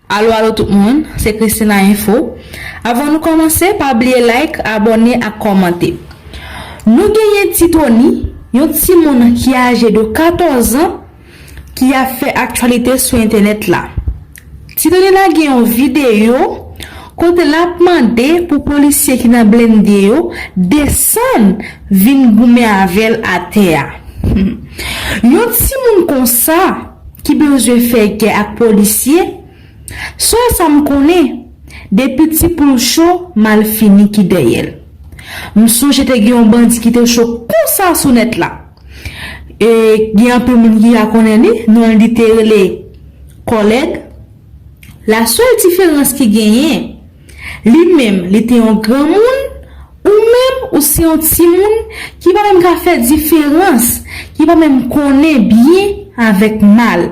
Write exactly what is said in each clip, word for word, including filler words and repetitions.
Alo, alo tout moun, se Christina Info. Avan nou kòmanse, pa bliye like, abòne ak kòmante. Nou genyen Ti Tony, yon timoun ki aje de katòz an, ki ap fè aktyalite sou entènèt la. Ti Tony lage yon videyo kote l ap mande pou polisye ki nan blende yo desann vin goumen avè l atè a. Yon timoun konsa ki bezwen fè gè ak polisye, sèl sa m konnen, depi ti poul cho, malfini ki dèyè l. M sonje te gen yon bandi ki te cho konsa sou nèt la. E gen anpil moun ki ka konnen li, non li te rele Kòlèg. La sèl diferans ki genyen, li menm, li te yon granmoun, ou menm, ou se yon timoun ki pa menm ka fè diferans, ki pa menm konnen byen avèk mal.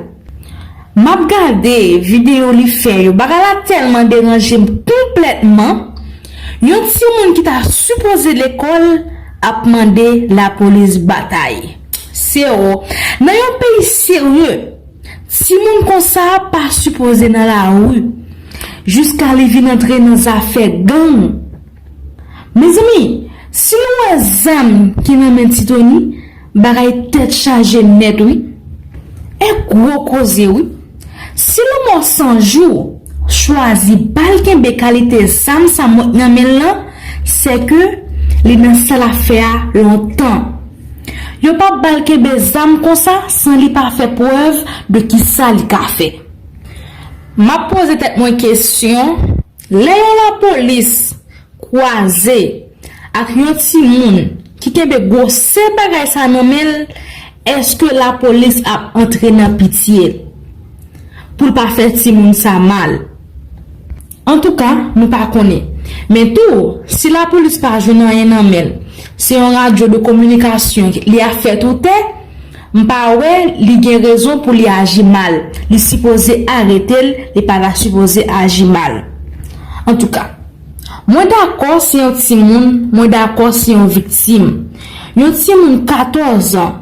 M ap gade videyo li fè yo, bagay la tèlman deranje m konplètman. Yon timoun ki ta sipoze lekòl ap mande lapolis batay. Sero, nan yon peyi serye, timoun konsa pa sipoze nan lari jiska li vin antre nan zafè gang. Mezanmi, si nou wè zam ki nan men Ti Tony, bagay tèt chaje nèt wi. E gwo koze wi. Si lanmò san jou chwazi ba l kenbe kalite zam sa mwen nan men l lan, se ke li nan sa l ap fè a lontan. Yo p ap ba l kenbe zam konsa san li pa fè prèv de kisa li ka fè. M ap poze tèt mwen kesyon, lè yon lapolis kwaze ak yon timoun ki kenbe gwosè bagay sa nan men l, èske lapolis ap antre nan pitye l pou l pa fè timoun sa mal? Antouka, nou pa konnen. Men tou, si lapolis pa jwenn anyen nan men l, se yon radyo de kominikasyon li ap fè toutè, m pa wè li gen rezon pou li aji mal. Li sipoze arete l, li pa ta sipoze aji mal. Antouka, mwen dakò se yon timoun, mwen dakò se yon viktim. Yon timoun katòz an,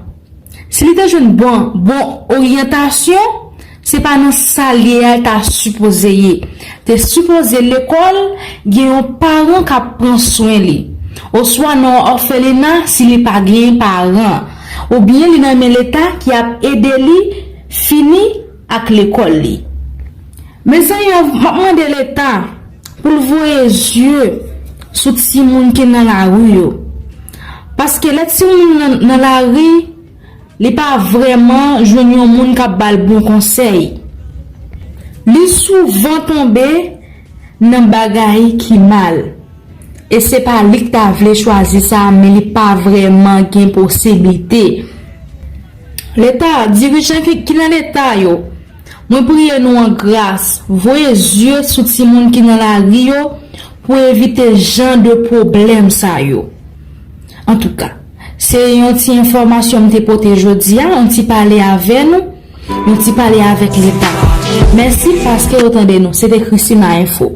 si li te jwenn bon, bon oryantasyon, se pa nan sa l ye a l ta sipoze ye. Te sipoze lekòl, gen yon paran k ap pran swen li. Oswa nan yon òfelina si li pa gen paran. Oubyen li nan men Leta ki ap ede li fini ak lekòl li. Mezanmi, m ap mande Leta pou l voye zye sou timoun ki nan lari yo. Paske lè timoun nan, nan lari, li pa vrèman jwenn yon moun k ap ba l bon konsèy. Li souvan tonbe nan bagay ki mal. E se pa li k ta vle chwazi sa, men li pa vrèman gen posiblite. Leta, dirijan ki, ki nan Leta yo, mwen priye nou an gras, voye zye sou timoun ki nan lari yo pou evite jan de pwoblèm sa yo. Antouka, se yon ti enfòmasyon m te pote jodi a, yon ti pale avè nou, yon ti pale avèk Leta. Mèsi paske w tande nou. Se te Christina Info.